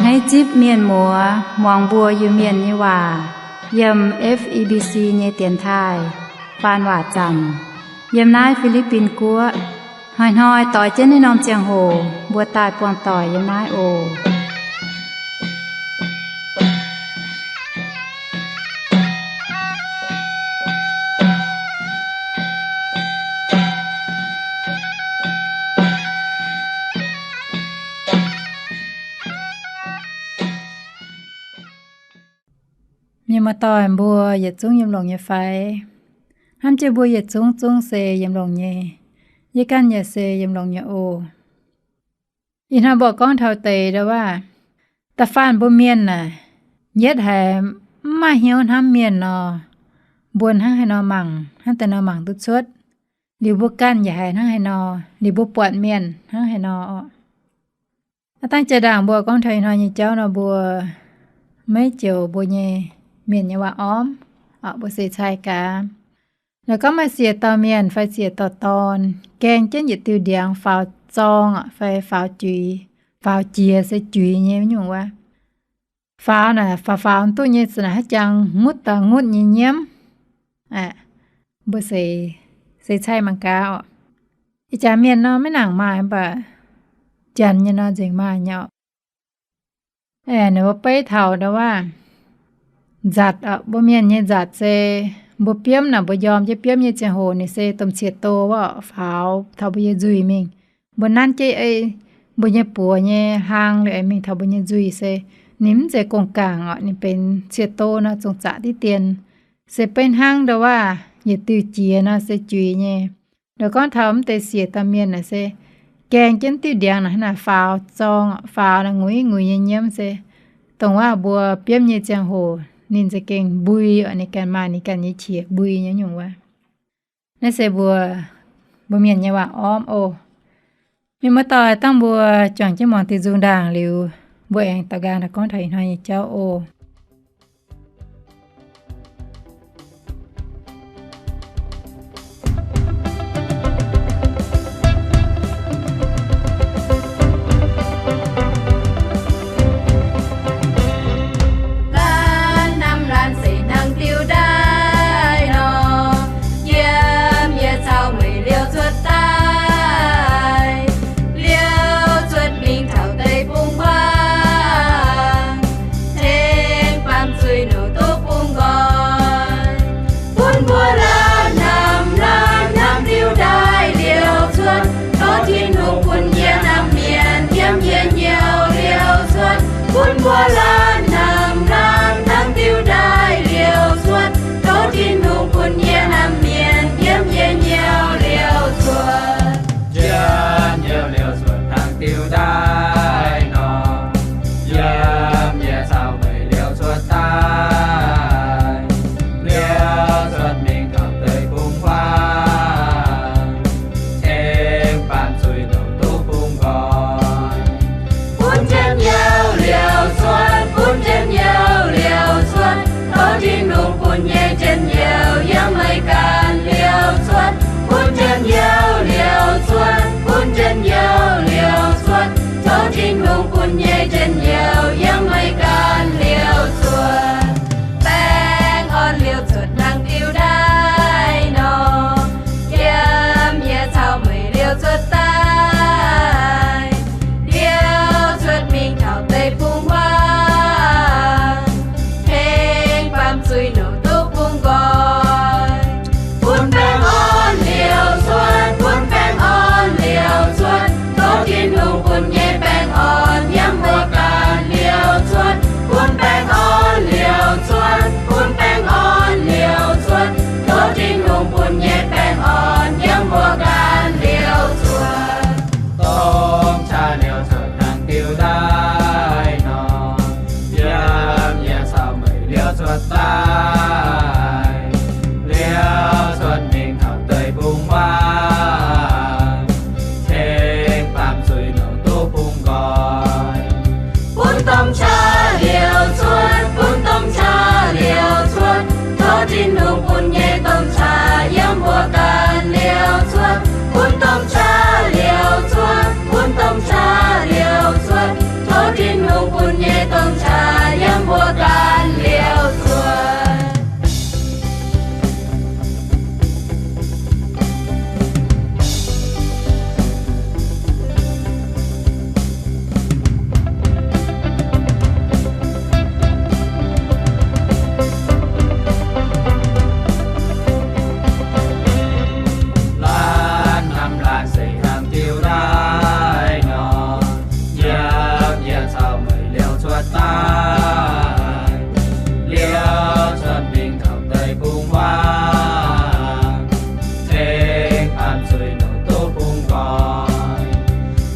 Naaiv zipv mienh muoz muangx mbuo Iu-Mienh nyei waac yiem F E B C nyei dienx taaih faan waac zanc yiem naaiv Fi^li^bin Guoqv. Hnoi-hnoi doix jienv naaiv norm ziangh hoc mbuo daaih buangh doic yiem naaiv oc. Mienh muoz-doic mbuo yietc zungv yiem longx nyei fai? Hnamv jienv mbuo yietc zungv zungv se yiem longx nyei. Yie ganh yaac se yiem longx nyei oc. Ih hnoi mbuo gorngv taux deix ndau wuov, da'faanh mbuo mienh naaic, yietv haiz mv maaih hnyouv hnamv mienh nor, mbuo hnangv haaix nor mangc, hnangv deix nor mangc duqv cuotv. Liuz mbuo ganh yaac haiz hnangv haaix nor, liuz mbuo buatc mienh hnangv haaix nor. Aav dangh jaa-ndaangc mbuo gorngv taux ih hnoi nyei jauv nor, mbuo maiv joux mbuo nyei mienh nyei waac-ormv, mbuo seix cai gaax. La'gorngv maaih siec dauh mienh fai siec dauh dorn gaeng jienv yietc diuh ndiangx faaux zorng fai faaux juix, faaux jiex se juix nyei nyungc wuov. Faaux naaic faaux faaux duqv nyei, za'naaic haaix jangx ngutv daaih ngutv nyei nyiemv. Mbuo seix, seix cai mangc gaax oc. Ih jaax mienh nor maiv nangc maaih, mv baac janx nyei nor nzengc maaih nyei oc. Aengx ninh mbuo beiv taux ndau wuov nzatc oc, mbuo mienh nyei nzatc se mbuo biomv naaic, mbuo njormh jienv biomv nyei ziangh hoc ninh se domh ciex do wuov faaux taux mbuo nyei nzuih mingh. Mbuo nanv jienv ei mbuo nyei buoz nyei hlang liuz aengx mingh taux mbuo nyei nzuih se ninh mv zeiz gong-gaangc oc, ninh benx ciex do nor zong zaqc diqv dien. Se beiv hnangv ndau wuov yietc diuh jiex nor se juix nyei. Ndau gorngv taux mv deix siec dauh mienh naaic se gaeng jienv diuh ndiangx naaic hnangv naaic faaux zorng, faaux naaic nguiz nguiz nyei nyiemv se dongh wuov mbuo biomv nyei ziangh hoc ninh za'gengh mbui oc, ninh ganh maaih ninh ganh nyei qiex mbui nyei nyungc wuov. Naaiv se mbuo, mbuo mienh nyei waac-ormv oc. Mienh muoz-doic, dangh mbuo juangc jienv muangx diuh nzung ndaangc liuz, mbuo aengx daux nqaang daaih gorngv taux ih hnoi nyei jauv oc. Laanh hnamv laanh se hnangv diuh ndaaih nor, yiem yie caux meih liouh cuotv daaih, liouh cuotv mingh taux deic-bung-huaang, tengx baamh zuiz nouh duqv bungx nqoi. Bun mbuo laanh hnamv laanh hnangv diuh ndaaih liouh cuotv, tov Tin-Hungh bun yie hnamv mienh yiem yie nyei liouh cuotv. Bun mbuo laanh hnamv laanh hnangv diuh ndaaih liouh cuotv, tov Tin-Hungh bun yie hnamv mienh yiem yie nyei liouh cuotv. Janx youh liouh cuotv hnangv diuh ndaaih nor, yiem yie caux meih liouh cuotv daaih, liouh cuotv mingh taux deic-bung-huaang, tengx baamh zuiz nouh duqv bungx nqoi. Bun janx youh liouh cuotv liouh cuotv mingh taux deic-bung-huaang, tengx baamh zuiz nouh duqv bung nqoi.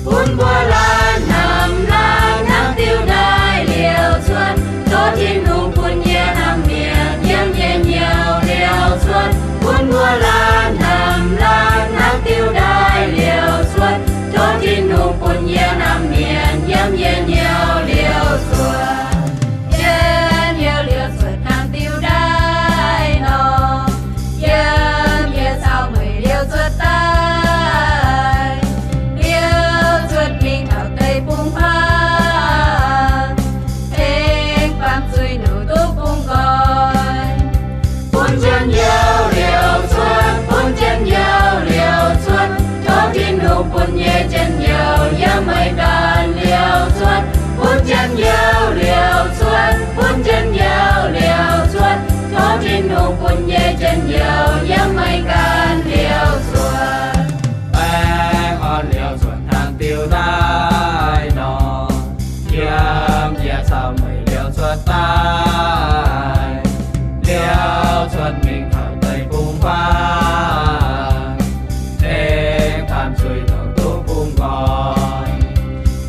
Bun mbuo laanh hnamv laanh hnangv diuh ndaaih liouh cuotv, tov Tin-Hungh bun nyei hnamv mienh yiem nyei nyouz liouh cuotv. Bun mbuo laanh hnamv laanh hnangv diuh ndaaih liouh cuotv, tov Tin-Hungh bun nyei hnamv mienh yiem nyei nyouz liouh cuotv. Yiem nyouz liouh cuotv hnangv diuh ndaaih nor, yiem yie caux meih liouh cuotv daaih, liouh cuotv mingh taux deic-bung-huaang, tengx baamh zuiz nouh duqv bung nqoi. Bun jienv nyouz liouh cuotv, bun jienv nyouz liouh cuotv, tov Tin-Hungh bun nyei jienv nyouz yiem meih ganh liouh cuotv. Bun jienv nyouz liouh cuotv, bun jienv nyouz liouh cuotv, tov Tin-Hungh bun nyei jienv nyouz yiem meih ganh liouh cuotv. Baengh orn liouh cuotv hnangv diuh ndaaih nor, yiem yie caux meih liouh cuotv daaih, liouh cuotv mingh taux deic-bung-huaang, tengx baamh zuiz nouh duqv bung nqoi.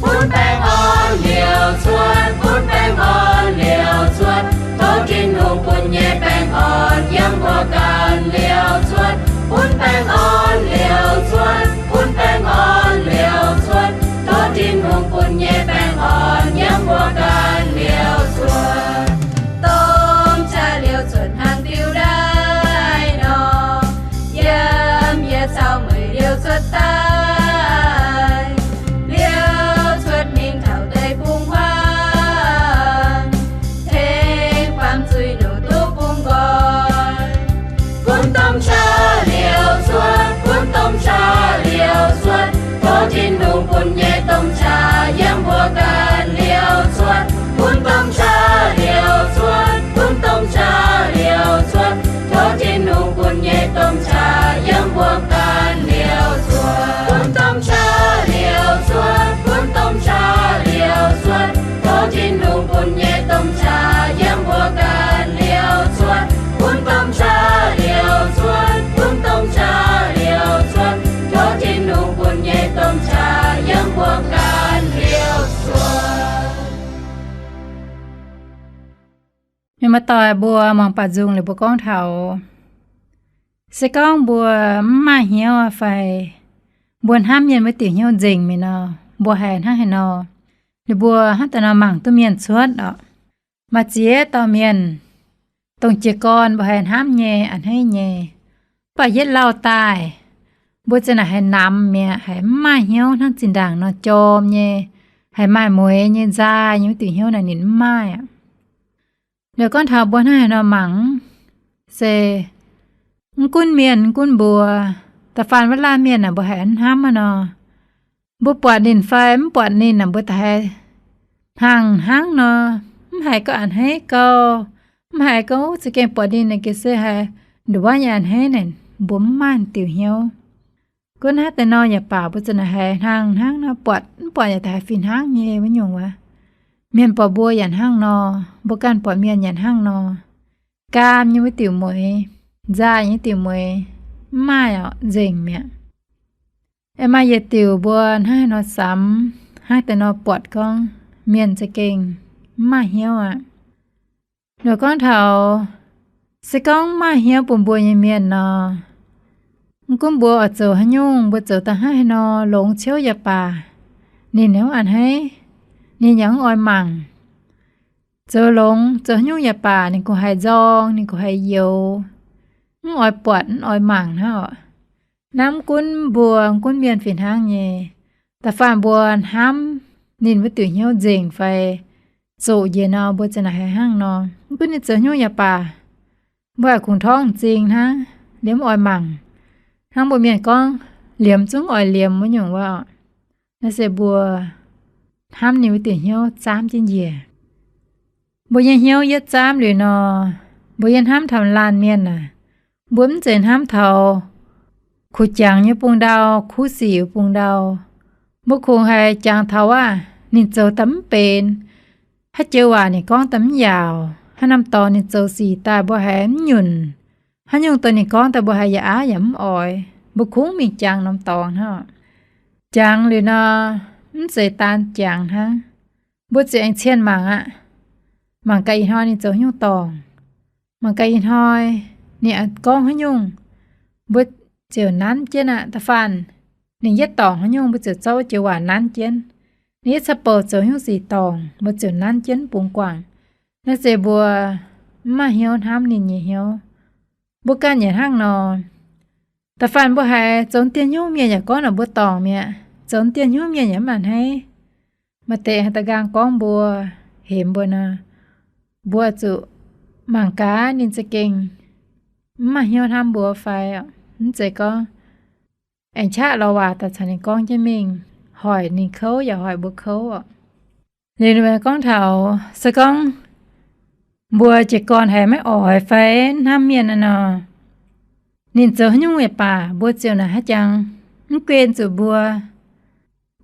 Bun baengh orn liouh cuotv, bun baengh orn liouh cuotv, tov Tin-Hungh bun nyei baengh orn yiem mbuo ganh liouh cuotv. Bun baengh orn liouh cuotv, bun baengh orn liouh cuotv, tov Tin-Hungh bun nyei baengh orn yiem mbuo ganh liouh cuotv. Domh qaqv liouh cuotv hnangv diuh ndaaih nor, yiem yie caux meih liouh cuotv daaih, liouh cuotv mingh taux deic-bung-huaang, tengx baamh zuiz nouh duqv bung nqoi. Bun domh qaqv liouh cuotv, bun domh qaqv liouh cuotv, tov Tin-Hungh bun nyei domh qaqv yiem mbuo ganh liouh cuotv. Bun domh qaqv liouh cuotv, bun domh qaqv liouh cuotv, tov Tin-Hungh bun nyei domh qaqv yiem mbuo ganh liouh cuotv. Bun domh qaqv liouh cuotv, bun domh qaqv liouh cuotv, tov Tin-Hungh bun nyei domh qaqv yiem mbuo ganh liouh cuotv. Bun domh qaqv liouh cuotv, bun domh qaqv liouh cuotv, tov Tin-Hungh bun nyei domh qaqv yiem mbuo ganh liouh cuotv. Mienh muoz-doic mbuo muangx baac nzung liuz mbuo gorngv taux, se gorngv mbuo mv maaih hnyouv fai mbuo hnamv mienh wuov diuc hnyouv nzengc mi'aqv nor, mbuo haiz hnangv haaix nor? Ninh mbuo hnangv daaih nor mangc duqv mienh cuotv orqc. Maaih ziex dauh mienh, dongh jiez gorn mbuo haiz hnamv nyei, a'hneiv nyei, mv baac yietv lauh daaih, mbuo za'naaic haiz namx mi'aqv, haiz mv maaih hnyouv hnangv zinh ndaangc nor jorm nyei, haiz maaih mueix nyei, nzaaih nyei wuov diuc hnyouv naaic ninh mv maaih aqv. Liuz gorngv taux mbuo hnangv haaix nor mangc, se mv gunv mienh, mv gunv mbuo, da'faanh wuov laanh mienh naaic mbuo haiz hnamv aqv nor, mbuo buatc ninh fai mv buatc ninh naaic mbuo da'haiz hnaangx hnangv nor, mv haiz gorngv a'hneiv gau, mv haiz gorngv za'gengh buatc ninh naaic ga'sie haiz nduov nyei a'hneiv naaic, mbuo mv maaih diuc hnyouv. Gunv hnangv deix nor yaac baac mbuo za'naaic haiz hnaangx hnangv nor, buatc mv buatc yaac da'haiz fih hnangv nyei wuov nyungc wuov. Mienh buatc mbuo yaac hnangv nor, mbuo ganh buatc mienh yaac hnangv nor. Gaam nyei wuov diuc mueix, nzaaih nyei diuc mueix, mv maaih orqc, nzengc mi'aqv. Aengx maaih yietc diuc mbuo hnangv haaix nor samx, hnangv deix nor buatc gorngv mienh za'gengh mv maaih hnyouv aqv. Liuz gorngv taux, se gorngv mv maaih hnyouv bun mbuo nyei mienh nor, mv gunv mbuo oix zoux haaix nyungc, mbuo zoux daaih hnangv haaix nor longx ciouv yaac baac, ninh yaac mv a'hneiv, ninh yaac mv oix mangc. Zoux longx, zoux haaix nyungc yaac baac, ninh kungx haiz nzorng, ninh kungx haiz youx, mv oix buatc, mv oix mangc hnangv orqc. Naaiv mv gunv mbuo, mv gunv mienh fih hnangv nyei. Da'faanh mbuo hnamv ninh wuov diuc hnyouv nzengc fai zoqc njiec nor, mbuo za'naaic haiz hnangv nor. Mv gunv ninh zoux haaix nyungc yaac baac, mbuo haiz kungx torngv m'zing hnangv, liemh mv oix mangc. Hnangv mbuo mienh gorngv, liemh zungv oix liemh wuov nyungc wuov orqc. Naaiv se mbuo hnamv ninh wuov diuc hnyouv zaamv jienv njiec. Mbuo nyei hnyouv yietv zaamv liuz nor, mbuo yiem hnamv taux laanh mienh aac, mbuo mv zeiz hnamv taux kuv jangx nyei bung ndau, kuv sic bung ndau. Mbuo kungx haiz jangx taux aac, ninh zoux daaih mv benx, Haaix joux waac ninh gorngv daaih mv yaauc, haaix norm dorngx ninh zoux sic daaih mbuo haiz mv nyunc, haaix nyungc dongh ninh gorngv daaih mbuo haiz yaac aav yaac mv oix, mbuo kungx mingh jangx norm dorngx hnangv. Jangx liuz nor, mv zeiz daan jangx hnangv. Mbuo ziouc aengx cien mangc aqv. Mangc gaax ih hnoi ninh zoux haaix nyungc dorngc. Mangc gaax ih hnoi ninh gorngv haaix nyungc, mbuo ziouc nanv jienv aqv. Da'faanh ninh yietv dorngc haaix nyungc, mbuo ziouc zorqv wuov joux waac nanv jienv. Ninh yietv ca'bouc zoux haaix nyungc sic dorngc, mbuo ziouc nanv jienv bungx guangc. Naaiv se mbuo mv maaih hnyouv hnamv ninh nyei hnyouv. Mbuo ganh yaac hnangv nor. Da'faanh mbuo haiz zoux dieh nyungc mienh yaac gorngv naaic mbuo dorngc mi'aqv, zoux dieh nyungc mienh yaac mv maaih hneiv. Maaih deix haaix da'nqaang gorngv mbuo, hemx mbuo nor, mbuo zuqc mangc gaax ninh za'gengh mv maaih hnyouv hnamv mbuo fai. Mv zeiz gorngv aengx qaqv lorz waac daaih caux ninh gorngv jienv mingh, hoic ninh kouv yaac hoic mbuo kouv oc. Liuz ninh gorngv taux se gorngv mbuo jiez gorn haiz maiv oix fai hnamv mienh nor, ninh zoux haaix nyungc yaac baac mbuo ziouc naaic haaix jangx mv guen zuqc mbuo.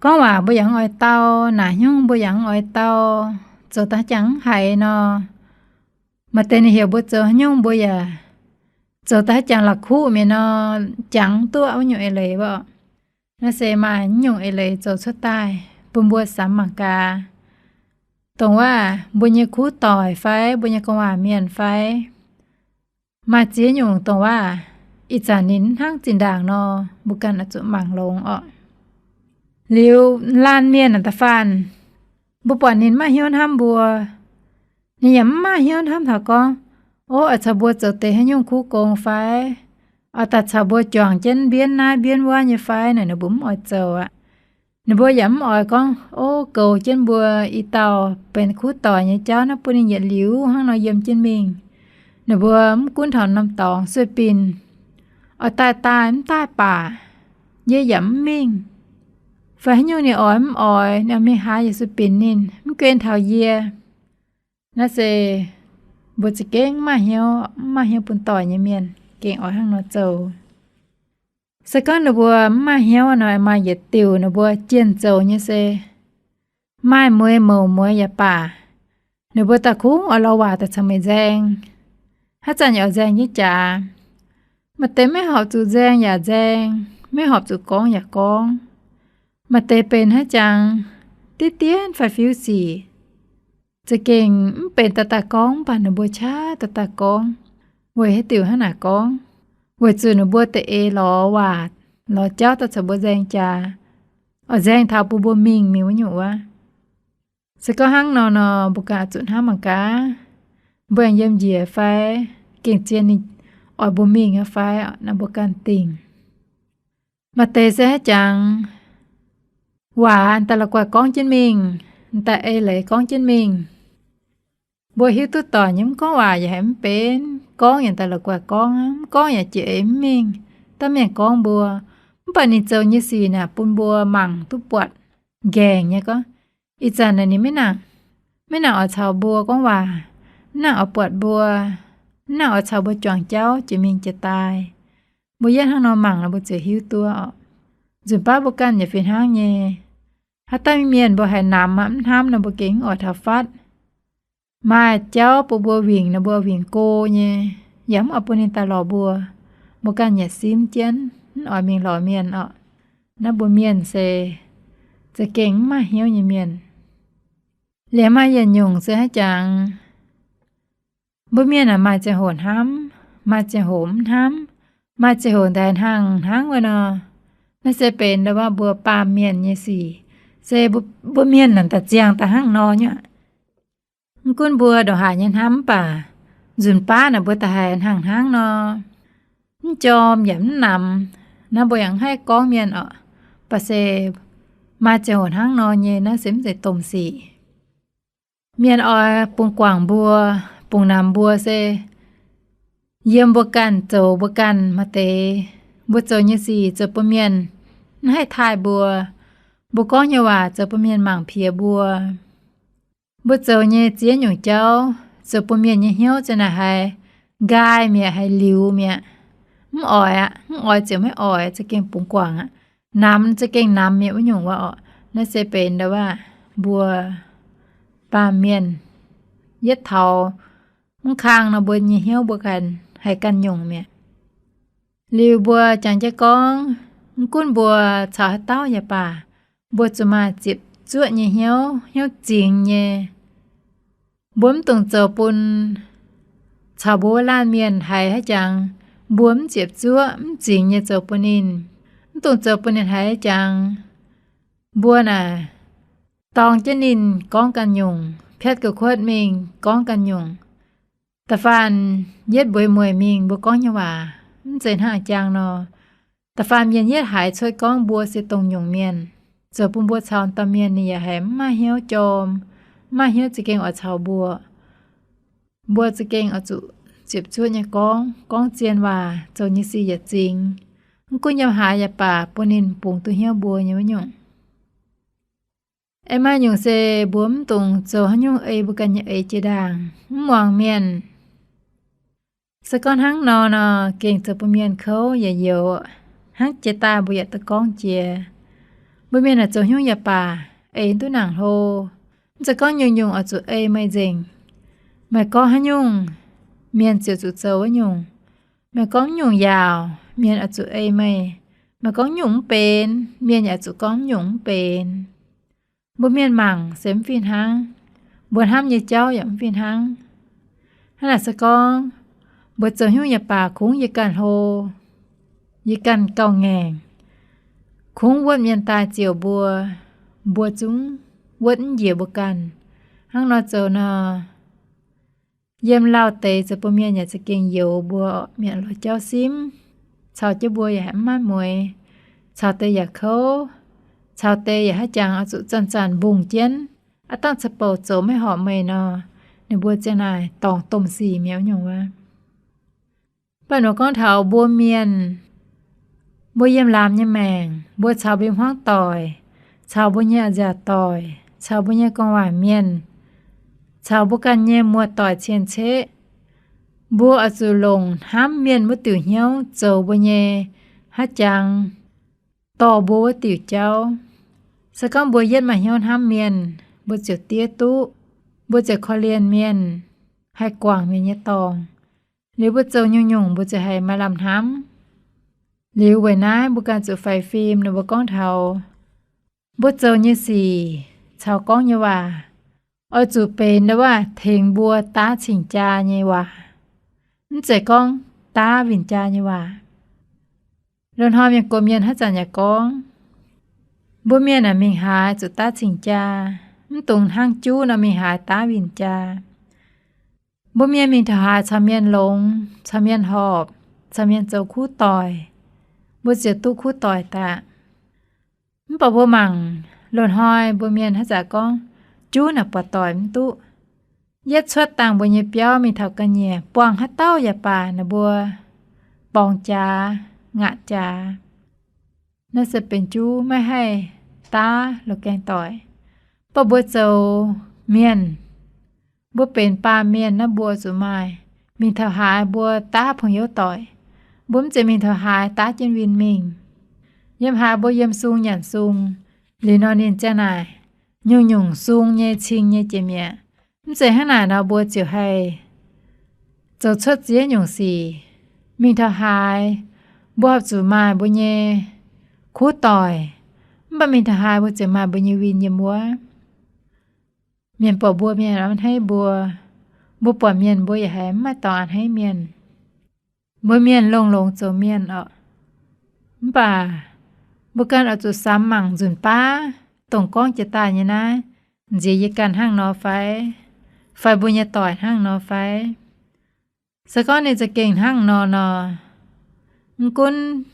Gorngv waac mbuo yaac mv oix dau, naaic haaix nyungc mbuo yaac mv oix dau, zoux daaih haaix jangx mv haiz nor. Maaih deix ninh heuc mbuo zoux haaix nyungc mbuo yaac zoux daaih haaix jangx la'kuqv mi'aqv nor, jangx duqv wuov nyungc eix leiz wuov. Naaiv se maaih nyungc eix leiz zoux cuotv daaih bun mbuo samx mangc gaax. Dongh waac mbuo nyei kuv doic fai mbuo nyei gorngv waac mienh fai, maaih ziex nyungc dongh waac ih zanc ninh mv hnangv zinh ndaangc nor, mbuo ganh oix zuqc mangc longx oc. Liuz laanh mienh naaic da'faanh, mbuo buatc ninh maiv hnyouv hnamv mbuo, ninh yaac mv maaih hnyouv hnamv taux gorngv, ov, oix caux mbuo zoux deix haaix nyungc kuv gong fai, oix daaih caux mbuo juangc jienv mbienv naaiv mbienv wuov nyei fai naaic, ninh mbuo mv oix zoux aqv. Ninh mbuo yaac mv oix gorngv, ov, goux jienv mbuo i dauh benx kuv doic nyei jauv naaiv bun ninh yietc liuz hnangv nor yiem jienv mingh. Ninh mbuo mv gunv taux norm dorngx sueih binc, oix daaih daaih mv daaih baac, yie yaac mv mingh. Fai haaix nyungc ninh oix mv oix, ninh mingh haaix yaac sueih binc ninh, mv guen taux yie. Naaiv se mbuo za'gengh mv maaih hnyouv, mv maaih hnyouv bun doic nyei mienh gengh oix hnangv nor zoux. Se gorngv ninh mbuo mv maaih hnyouv nor, maaih yietc diuc ninh mbuo jienh zoux nyei se, maaih mueiz mouc mueiz yaac baac, ninh mbuo daaih kungx oix lorz waac daaih caux meih nzaeng. Haaix zanc yaac oix nzaeng jienv jaax. Maaih deix maiv horpc zuqc nzaeng yaac nzaeng, maiv horpc zuqc gorngv yaac gorngv. Maaih deix benx haaix jangx diqv dien fai fiuv sic, za'gengh mv benx daaih daaih gorngv, mv baac ninh mbuo qaqv daaih daaih gorngv, weic haaix diuc hnangv naaic gorngv? Weic zuqc ninh mbuo da'eix lorz waac, lorz jauv daaih caux mbuo nzaeng jaax, oix nzaeng taux bun mbuo mingh mingh wuov nyungc wuov. Se gorngv hnangv nor nor, mbuo ganh oix zuqc hnamv mangc gaax, mbuo aengx yiem njiec fai, gengh zien ninh oix mbuo mingh nyei fai, naaiv mbuo ganh dingc. Maaih deix se haaix jangx waac daaih la'guaih gorngv jienv mingh, daaih ei leiz gorngv jienv mingh. Mbuo hiuv duqv doic nyei mv gorngv waac yaac haiz mv benx, gorngv yaac daaih la'guaih gorngv, mv gorngv yaac jiex eix mv mingh, daaih mienh gorngv mbuo. Mv baac ninh zoux nyei sic naaic bun mbuo mangc duqv buatc nqaengc nyei gorngv, ih zanc naaic ninh maiv nangc, maiv nangc oix caux mbuo gorngv waac, mv nangc oix buatc mbuo, mv nangc oix caux mbuo juangc jauv jiex mingh jiex daaih. Mbuo yietv hnangv nor mangc nor mbuo ziouc hiuv duqv oc. Nzunc baav mbuo ganh yaac fih hnangv nyei. Haaix dauh mienh mbuo haiz namx aqv, mv hnamv nor mbuo gengh mv oix taux fatv. Maaih jauv bun mbuo wingc nor mbuo wingc go nyei, yaac mv oix bun ninh daaih lorz mbuo. Mbuo ganh yaac simv jienv, mv oix mingh lorz mienh oc. Naaiv mbuo mienh se za'gengh mv maaih hnyouv nyei mienh. Liemh maaih yietc nyungc se haaix jangx, mbuo mienh aah, maaih ziangh hoc hnamv, maaih ziangh hoc mv hnamv, maaih ziangh hoc ndaix hnangv hnangv wuov nor. Naaiv se benx ndau-waac mbuo baamh mienh nyei sic, se mbuo mienh naaic daaih ziangh daaih hnangv nor nyei aqv. Mv gunv mbuo ndongc haaix nyei hnamv mv baac, nzunc baav naaic mbuo da'haiz hnangv hnangv nor, mv jorm yaac mv namx. Naaiv mbuo yaac mv haih gorngv mienh oc. Baac se maaih ziangh hoc hnangv nor nyei, naaiv se mv zeiz domh sic. Mienh oix bungx guangc mbuo, bungx namx mbuo se yiem mbuo ganh zoux mbuo ganh. Maaih deix mbuo zoux nyei sic zoux bun mienh mv haih taaih mbuo. Mbuo gorngv nyei waac zoux bun mienh mangc piex mbuo. Mbuo zoux nyei ziex nyungc jauv zoux bun mienh nyei hnyouv ziang naaic haiz nqaai mi'aqv, haiz liuz mi'aqv. Mv oix aqv. Mv oix ziouc maiv oix, za'gengh bungx guangc aqv. Namx za'gengh namx mi'aqv wuov nyungc wuov oc. Naaiv se benx ndau-waac mbuo baamh mienh, yietv taux mv kang nor mbuo nyei hnyouv mbuo ganh haiz ganh nyungc mi'aqv. Liuz mbuo jangx jienv gorngv, mv gunv mbuo caux haaix dauh yaac baac, mbuo zuqc maaih ziepc zuoqv nyei hnyouv, hnyouv zingx nyei. Mbuo mv dungx zoux bun caux mbuo wuov laanh mienh haiz haaix jangx mbuo mv ziepc zuoqv mv zingx nyei zoux bun ninh. Mv dungx zoux bun ninh haiz jangx mbuo naaic dorng jienv ninh gorngv ganh nyungc, piatv ga'kuotv mingh gorngv ganh nyungc. Da'faanh yietv mbueiz mueic mingh mbuo gorngv nyei waac mv zeiz hnangv jangx nor. Da'faanh mienh yietv haiz cuotv gorngv mbuo se dongh nyungc mienh, zoux bun mbuo caux dauh mienh ninh yaac haiz mv maaih hnyouv jorm, mv maaih hnyouv za'gengh oix caux mbuo. Mbuo za'gengh oix zuqc ziepc zuoqv nyei gorngv, gorngv zien waac, zoux nyei sic yietc zingx. Mv gunv yiem haaix yaac baac bun ninh bungx duqv hnyouv mbuo nyei wuov nyungc. Aengx maaih nyungc se mbuo mv dungx zoux haaix nyungc ei mbuo ganh nyei eix jiex ndaangc, mv muangx mienh. Se gorngv hnangv nor nor, gengh zoux bun mienh kouv yaac youx, hnangv jiex daaih mbuo yaac duqv gorngv jiex. Mbuo mienh naaic zoux haaix nyungc yaac baac, eix duqv nangc hlo. Mv zeiz gorngv nyungc-nyungc oix zuqc ei meih nzengc. Meih gorngv haaix nyungc, mienh ziouc zuqc zoux wuov nyungc. Meih gorngv nyungc yaauc, mienh oix zuqc ei meih. Meih gorngv nyungc mv benx, mienh yaac zuqc gorngv nyungc mv benx. Mbuo mienh mangc se mv fih hnangv, mbuo hnamv nyei jauv yaac mv fih hnangv. Hnangv naaic se gorngv mbuo zoux haaix nyungc yaac baac kungx yie ganh hlo, yie ganh gauh ngaengc, kungx wuotv mienh daaih ziouc mbuo, mbuo zungv wuotv mv njiec mbuo ganh. Hnangv nor zoux nor, yiem lauh deix zoux bun mienh yaac za'gengh youx mbuo mi'aqv, lorz jauv simv, caux jienv mbuo yaac haiz mv maaih mueix, caux deix yaac kouv, caux deix yaac haiz jangx oix zuqc zanc-zanc mbungh jienv, aav dangh ca'bouc zoux maiv horpc meih nor, ninh mbuo ziang naaic dorngc domh sic mi'aqv nyungc wuov. Mv baac nor gorngv taux mbuo mienh, mbuo yiem laamz nyei maengc, mbuo caux mbuo hmuangv doic, caux mbuo nyei a'nziaauc doic, caux mbuo nyei gorngv waac mienh, caux mbuo ganh nyei muoz-doic cien-ceqv, mbuo oix zuqc longc hnamv mienh wuov diuc hnyouv zoux mbuo nyei haaix jangx dorh mbuo wuov diuc jauv. Se gorngv mbuo yietv maaih hnyouv hnamv mienh, mbuo ziouc diev duqv, mbuo ziouc korv-lienh mienh, haih guangc mienh nyei dorngc. Liuz mbuo zoux nyungc-nyungc mbuo ziouc haiz maaih lamh hnamv. Liuz weic naaiv mbuo ganh zuqc faix fim nor mbuo gorngv taux mbuo zoux nyei sic caux gorngv nyei waac oix zuqc benx ndau wuov tengx mbuo daav cing-jaa nyei waac, mv zeiz gorngv daav win-jaa nyei waac. Loz-hnoi mienh gox mienh haaix zanc yaac gorngv, mbuo mienh aah, mingh haaix zuqc daav cing-jaa, mv dungx hnangv juv nor mingh haaix daav win-jaa. Mbuo mienh mingh taux haaix caux mienh longx, caux mienh horpc, caux mienh zoux kuv doic, mbuo ziouc duqv kuv doic daaih. Mv baac mbuo mangc loz-hnoi mbuo mienh haaix zanc gorngv juv naaic buatc doic mv duqv. Yietv cuotv dangh mbuo nyei biauv mingh taux ga'nyiec buangh haaix dauh yaac baac naaic mbuo borngz jaax, ngaatc jaax. Naaiv se benx juv maiv haih daav loz-gaeng doic. Mv baac mbuo zoux mienh, mbuo benx baamh mienh naaiv mbuo zuqc maaih, mingh taux haaix mbuo daav pong-youv doic. Mbuo mv zeiz mingh taux haaix daav jienv win mingh. Yiem haaix mbuo yiem sung nyanc sung, liuz nor ninh ziang naaic nyungc-nyungc sung nyei cing nyei jiex mi'aqv. Mv zeiz hnangv naaic nor mbuo ziouc haih zoux cuotv ziex nyungc sic. Mingh taux haaix mbuo horpc zuqc maaih mbuo nyei kuv doic, mv baac mingh taux haaix mbuo ziouc maaih mbuo nyei win yiem wuov. Mienh buatc mbuo, mienh a'hneiv mbuo. Mbuo buatc mienh mbuo yaac haiz mv maaih dorngx a'hneiv mienh. Mbuo mienh longx-longx zoux mienh oc. Mv baac mbuo ganh oix zuqc samx mangc nzunc baav dongh gorngv jiex daaih nyei naaiv, nziex yie ganh hnangv nor fai, fai mbuo nyei doic hnangv nor fai. Se gorngv ninh za'gengh hnangv nor nor, mv gunv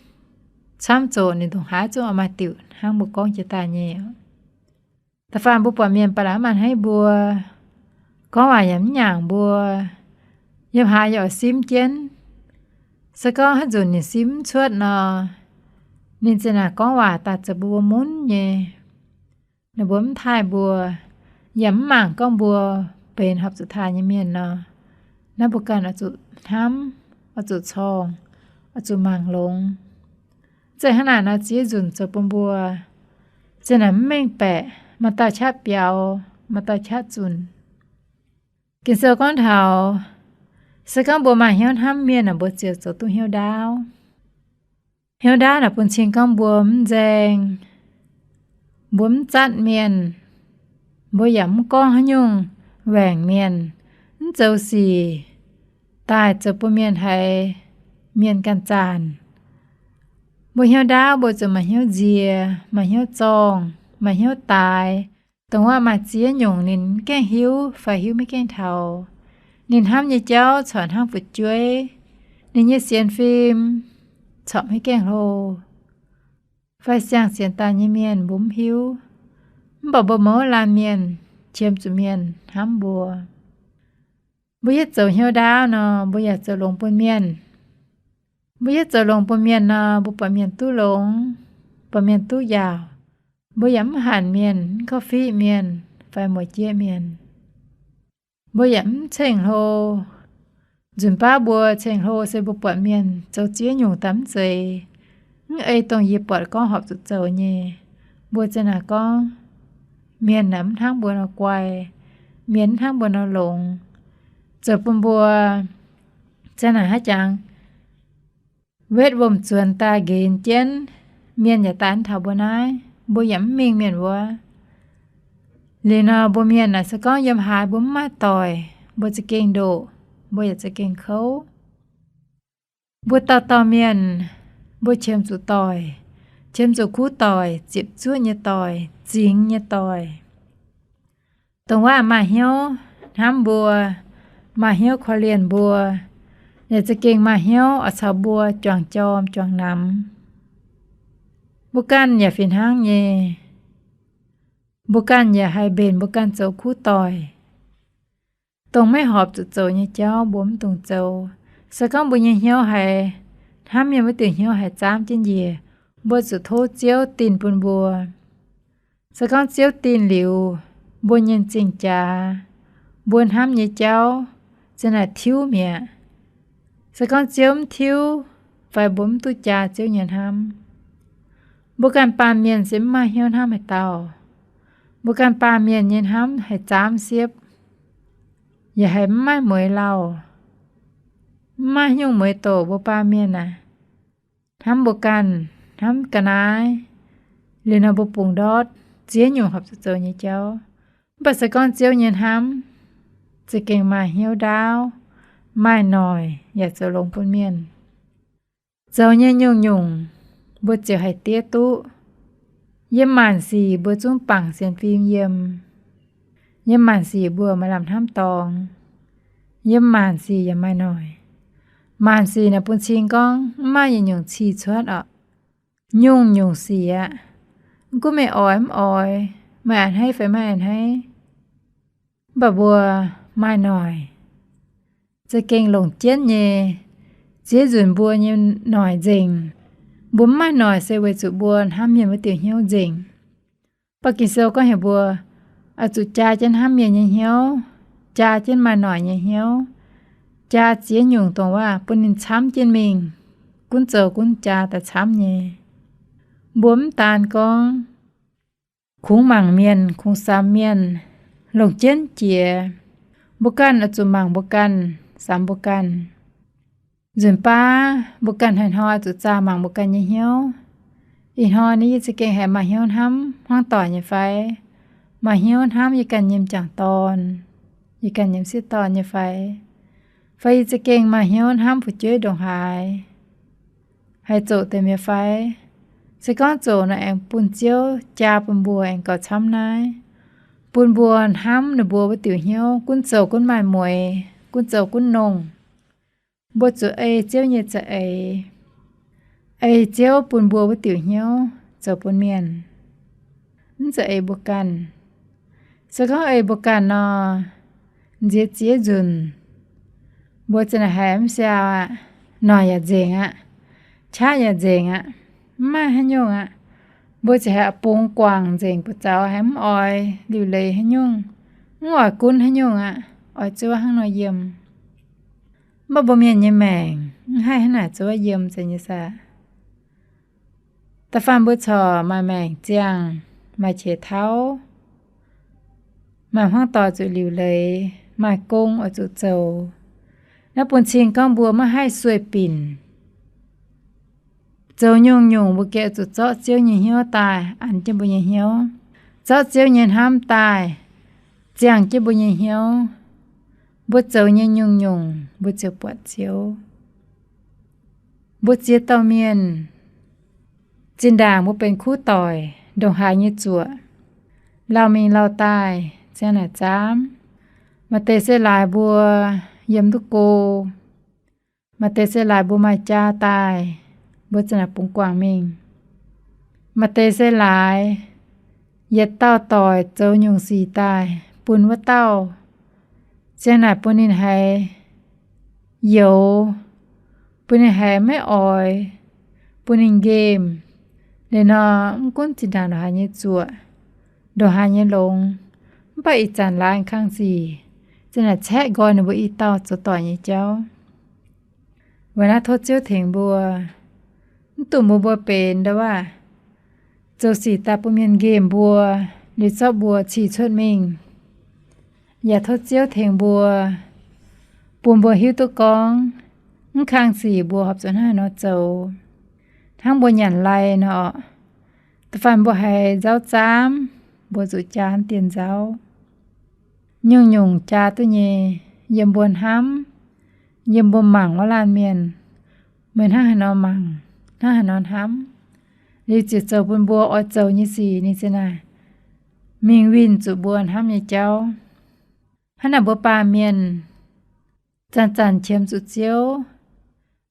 camv zoqc ninh ndongc haaix zungv oix maaih diuc hnangv mbuo gorngv jiex daaih nyei. Da'faanh mbuo buatc mienh ba'laqc mv a'hneiv mbuo, gorngv waac yaac mv nyaangc mbuo, yiem haaix yaac oix simv jienv. Se gorngv haaix nzunc ninh simv mv cuotv nor, ninh ziouc naaic gorngv waac daaih zoux mbuo munv nyei. Ninh mbuo mv taaih mbuo, yaac mv mangc gorngv mbuo benx horpc zuqc taaih nyei mienh nor, naaiv mbuo ganh oix zuqc hnamv, oix zuqc corngh, oix zuqc mangc longx. Zeiz hnangv naaic nor ziex nzunc zoux bun mbuo ziouc naaic mv mengh baeqc, maaih dauh qaqv biaux, maaih dauh qaqv zunc. Ging-Sou gorngv taux, se gorngv mbuo maaih hnyouv hnamv mienh aeqv, mbuo ziouc zoux duqv hnyouv ndaauv. Hnyouv ndaauv naaic bun cing gorngv mbuo mv nzaeng, mbuo mv zatv mienh, mbuo yaac mv gorngv haaix nyungc waengc mienh, mv zoux sic daaih zoux bun mienh haiz mienh ganh zaanc. Mbuo hnyouv ndaauv mbuo ziouc maaih hnyouv nziex, maaih hnyouv zorngh, maaih hnyouv daaix. Dongh wuov maaih ziex nyungc ninh mv gaengh hiuv fai hiuv maiv gaengh taux. Ninh hnamv nyei jauv corc hnangv fu'jueiv. Ninh nyei sienx fim corc maiv gaengh hlo. Fai siang-sienx daaih nyei mienh mbuo mv hiuv. Mv baac mbuo mouz laanh mienh qiemx zuqc mienh hnamv mbuo. Mbuo yietv zoux hnyouv ndaauv nor, mbuo yaac zoux longx bun mienh. Mbuo yietv zoux longx bun mienh nor, mbuo buatc mienh duqv longx, buatc mienh duqv yaauc, mbuo yaac mv hanc mienh, mv korv-fiqv mienh fai mueic jieqv mienh. Mbuo yaac mv ceng-hlo. Nzunc baav mbuo ceng-hlo se mbuo buatc mienh zoux ziex nyungc daaih mv zeiz, mv ei dongh yie buatc gorngv horpc zuqc zoux nyei. Mbuo za'naaic gorngv, mienh naaic mv hnangv mbuo nor guai, mienh mv hnangv mbuo nor longx, zoux bun mbuo za'naaic haaix jangx wetv wuom-zuonx daaih nqenx jienv, mienh yaac daaih mv taux mbuo naaiv, mbuo yaac mv mingh mienh wuov. Liuz nor mbuo mienh naaic se gorngv yiem haaix mbuo mv maaih doic, mbuo za'gengh ndoqc, mbuo yaac za'gengh kouv. Mbuo dauh dauh mienh, mbuo qiemx zuqc doic, qiemx zuqc kuv doic, ziepc zuoqv nyei doic, zingx nyei doic. Dongh wuov maaih hnyouv hnamv mbuo, maaih hnyouv korv-lienh mbuo, yaac za'gengh maaih hnyouv oix caux mbuo juangc jorm juangc namx. Mbuo ganh yaac fih hnangv nyei. Mbuo ganh yaac haih mbenc mbuo ganh zoux kuv doic. Dongh maiv horpc zuqc zoux nyei jauv mbuo mv dungx zoux. Se gorngv mbuo nyei hnyouv haiz, hnamv mienh wuov diuh hnyouv haiz zaamv jienv njiec, mbuo zuqc tov Ziouv dinh bun mbuo. Se gorngv Ziouv dinh liuz, mbuo nyei m'zing jaax, mbuo hnamv nyei jauv za'naaic tiuv mi'aqv. Se gorngv Ziouv mv tiuv, fai mbuo mv duqv jaa Ziouv nyei hnamv, mbuo ganh baamh mienh se mv maaih hnyouv hnamv haaix dauh. Mbuo ganh baamh mienh nyei hnamv haiz zaamv siepv, yaac haiz mv maaih mueiz lauh. Mv maaih haaix nyungc mueiz doqc mbuo baamh mienh aac. Hnamv mbuo ganh, hnamv ga'naaiv, liuz nor mbuo bungx ndortv ziex nyungc horpc zuqc zoux nyei jauv. Mv baac se gorngv Ziouv nyei hnamv za'gengh maaih hnyouv ndaauv, maaih noic yaac zoux longx bun mienh. Zoux nyei nyungc-nyungc mbuo ziouc haih diev duqv. Yiem maanc sic mbuo zungv bangc sienx fim yiem. Yiem maanc sic mbuo maaih lamh hnamv dorngx. Yiem maanc sic yaac maaih noic. Maanc sic naaic bun cing gorngv mv maaih yietc nyungc cih cuotv orqc. Nyungc-nyungc sic aqv. Mv gunv meih oix mv oix, meih a'hneiv fai maiv a'hneiv, mv baac mbuo maaih noic, za'gengh longc jienv nyei. Ziex nzunc mbuo nyei noic nzengc. Mbuo mv maaih noic se weic zuqc mbuo hnamv mienh wuov diuh hnyouv nzengc. Mv baac Ging-Sou gorngv heuc mbuo oix zuqc jaa jienv hnamv mienh nyei hnyouv, jaa jienv maaih noic nyei hnyouv, jaa ziex nyungc dongh wuov bun ninh camv jienv mingh, gunv zoux gunv jaa daaih camv nyei. Mbuo mv daan gorngv kungx mangc mienh, kungx samx mienh, longc jienv jiex. Mbuo ganh oix zuqc mangc mbuo ganh, samx mbuo ganh. Nzunc baav mbuo ganh hnoi-hnoi zuqc zaah mangc mbuo ganh nyei hnyouv. Ih hnoi naaiv yie za'gengh haiz maaih hnyouv hnamv hmuangv doic nyei fai? Maaih hnyouv hnamv yie ganh nyei m'jangc dorn, yie ganh nyei m'sieqv dorn nyei fai? Fai yie za'gengh maaih hnyouv hnamv fu'jueiv ndongc haaix, haih zoqc deix mi'aqv fai? Se gorngv zoqc nor, aengx bun Ziouv jaa bun mbuo aengx gauh camv naaiv, bun mbuo hnamv ninh mbuo wuov diuc hnyouv, gunv zoux gunv maaih mueix, gunv zoux gunv nongh. Mbuo zuqc ei Ziouv nyei za'eix, ei Ziouv bun mbuo wuov diuc hnyouv zoux bun mienh, mv za'eix mbuo ganh. Se gorngv ei mbuo ganh nor, nziex ziex nzunc mbuo ziouc haiz mv siau aqv, noic yaac nzengc aqv, qaqv yaac nzengc aqv, mv maaih haaix nyungc aqv. Mbuo ziouc haiz bungx guangc nzengc buoz-zaux, haiz mv oix liuc leiz haaix nyungc, mv oix gunv haaix nyungc aqv, oix zuov hnangv nor yiem. Mv baac mbuo mienh nyei maengc mv haih hnangv naaic zuov yiem zeiz nyei saah? Da'faanh mbuo corc maaih maengc ziangh, maaih qiex tauv, Maaih hmuangv doic zuqc liuc leiz, maaih gong oix zuqc zoux. Naaiv bun cing gorngv mbuo maiv haih sueih binc. Zoux nyungc-nyungc mbuo gengh zuqc zorqv Ziouv nyei hnyouv daaih an jienv mbuo nyei hnyouv, zorqv Ziouv nyei hnamv daaih ziangh jienv mbuo nyei hnyouv. Mbuo zoux nyei nyungc-nyungc mbuo ziouc buatc Ziouv. Mbuo ziex dauh mienh, zinh ndaangc mbuo benx kuv doic, ndongc haaix nyei zuoqc, lauh mingh lauh daaih, ziang naaic zaamv. Maaih deix se laaix mbuo yiem duqv go. Maaih deix se laaix mbuo maaih jaa daaih, mbuo ziang naaic bungx guangc mingh. Maaih deix se laaix yietc dauh doic zoux nyungc sic daaih bun wuov dauh, ziang naaic bun ninh haiz youx, bun ninh haiz maiv oix, bun ninh nqemh. Liuz nor, mv gunv zinh ndaangc ndongc haaix nyei zuoqc, ndongc haaix nyei longx, mv baac ih zanc laaix kang sic, ziang naaic caeqv nqoi ninh mbuo i dauh zoux doic nyei jauv. Weic naaiv tov Ziouv tengx mbuo, mv dungx mbuo mbuo benx ndau waac zoux sic daaih bun mienh nqemh mbuo, liuz zorqv mbuo cih cuotv mingh. Yaac tov Ziouv tengx mbuo, bun mbuo hiuv duqv gorngv, mv kang sic mbuo horpc zuqc hnangv haaix nor zoux. Hnangv mbuo nyanc lai nor, da'faanh mbuo haiz nzauv zaamv, mbuo zuqc jaa dien nzauv. Nyungc-nyungc jaa duqv nyei, yiem mbuo hnamv, yiem mbuo mangc wuov laanh mienh, meih hnangv haaix nor mangc, hnangv haaix nor hnamv, liuz ziouc zoux bun mbuo oix zoux nyei sic ninh ziang naaic mingh winh zuqc mbuo hnamv nyei jauv. Hnangv naaic mbuo baamh mienh zanc-zanc qiemx zuqc Ziouv,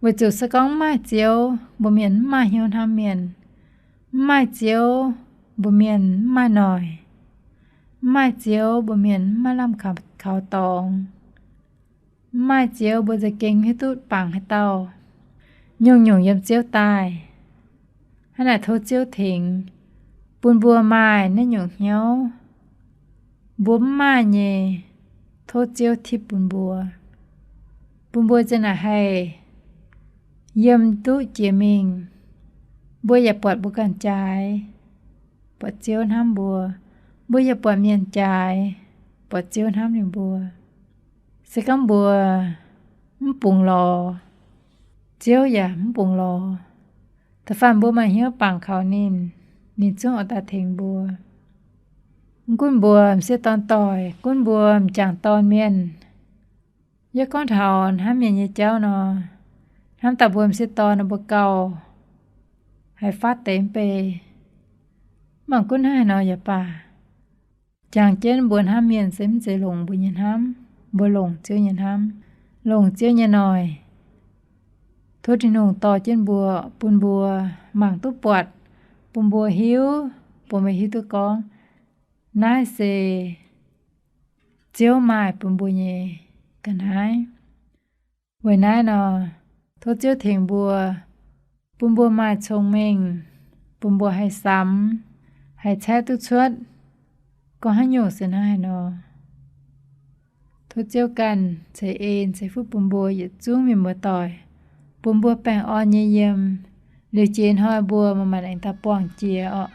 weic zuqc se gorngv mv maaih Ziouv, mbuo mienh mv maaih hnyouv hnamv mienh. Mv maaih Ziouv, mbuo mienh mv maaih noic. Mv maaih Ziouv, mbuo mienh mv maaih lamh kaux dorngx. Mv maaih Ziouv, mbuo za'gengh hiuv duqv bangc haaix dauh. Nyungc-nyungc yiem Ziouv daaih. Hnangv naaic tov Ziouv tengx bun mbuo maaih naaiv nyungc hnyouv. Mbuo mv maaih nyei, tov Ziouv tipv bun mbuo, bun mbuo ziang naaic haih yiem duqv jiex mingh. Mbuo yaac buatc mbuo ganh jaaix, buatc Ziouv hnamv mbuo. Mbuo yaac buatc mienh jaaix, buatc Ziouv hnamv ninh mbuo. Se gorngv mbuo mv bungx lorz, Ziouv yaac mv bungx lorz. Da'faanh mbuo maaih hnyouv bangc kaux ninh, ninh zungv oix daaih tengx mbuo. Mv gunv mbuo m'sieqv dorn doic, gunv mbuo m'jangc dorn mienh, yie gorngv taux hnamv mienh nyei jauv nor, hnamv daaih mbuo m'sieqv dorn nor mbuo gauh haiz faatv deix mv bei. Mv baac gunv hnangv haaix nor yaac baac, jangx jienv mbuo hnamv mienh se mv zeiz longc mbuo nyei hnamv, mbuo longc Ziouv nyei hnamv, longc Ziouv nyei noic. Tov Tin-Hungh dorh jienv mbuo, bun mbuo mangc duqv buatc, bun mbuo hiuv, bun mbuo hiuv duqv gorngv naaiv se Ziouv maaih bun mbuo nyei ga'naaiv. Weic naaiv nor, tov Ziouv tengx mbuo, bun mbuo maaih cong-mengh, bun mbuo haih samx, haih caeqv duqv cuotv gorngv haaix nyungc se hnangv haaix nor. Tov Ziouv ganh ceix en ceix fuqv bun mbuo yietc zungv mienh muoz-doic, bun mbuo baengh orn nyei yiem. Liuz jiex hnoi mbuo maaih maanc aengx daaih buangh jiex orqc.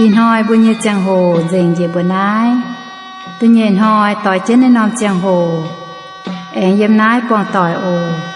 Ih hnoi mbuo nyei ziangh hoc nzengc njiec mbuo naaiv. Da'nyeic hnoi doix jienv naaiv norm ziangh hoc aengx yiem naaiv buangh doic oc.